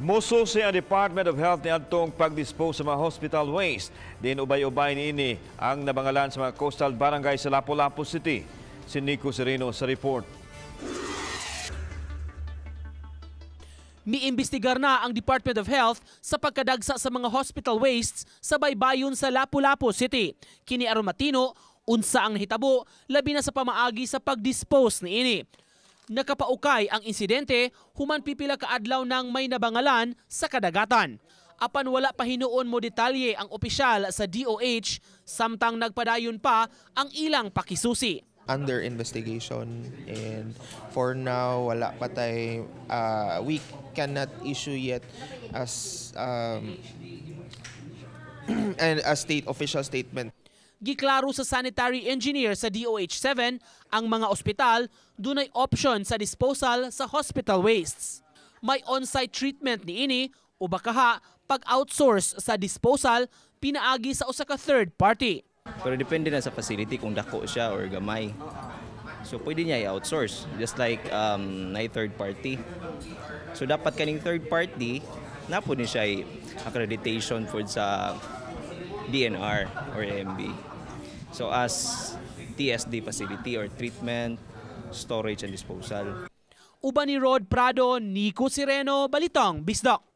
Mususi ang Department of Health niadtong pagdispose sa mga hospital waste. Din ubay-ubay niini ang nabangalan sa mga coastal barangay sa Lapu-Lapu City. Si Nico Sereno sa report. Miimbestigar na ang Department of Health sa pagkadagsa sa mga hospital wastes sa baybayon sa Lapu-Lapu City. Kini aron matino unsa ang nahitabo, labi na sa pamaagi sa pagdispose niini. Nakapaukay ang insidente human pipila ka adlaw nang may nabangalan sa kadagatan. Apan wala pa hinuon mo detalye ang opisyal sa DOH samtang nagpadayon pa ang ilang pakisusi. Under investigation and for now wala pa tay, we cannot issue yet as and a state official statement. Giklaro sa sanitary engineer sa DOH 7, ang mga ospital dunay option sa disposal sa hospital wastes. May on-site treatment niini o bakaha pag-outsource sa disposal pinaagi sa usa ka third party. Pero depende na sa facility kung dako siya or gamay. So pwede niya i-outsource just like na third party. So dapat kaning third party na po ni siya accreditation for sa DENR or AMB. So as TSD facility or treatment, storage and disposal. Uban ni Rod Prado, Nico Sireno, Balitang Bisdak.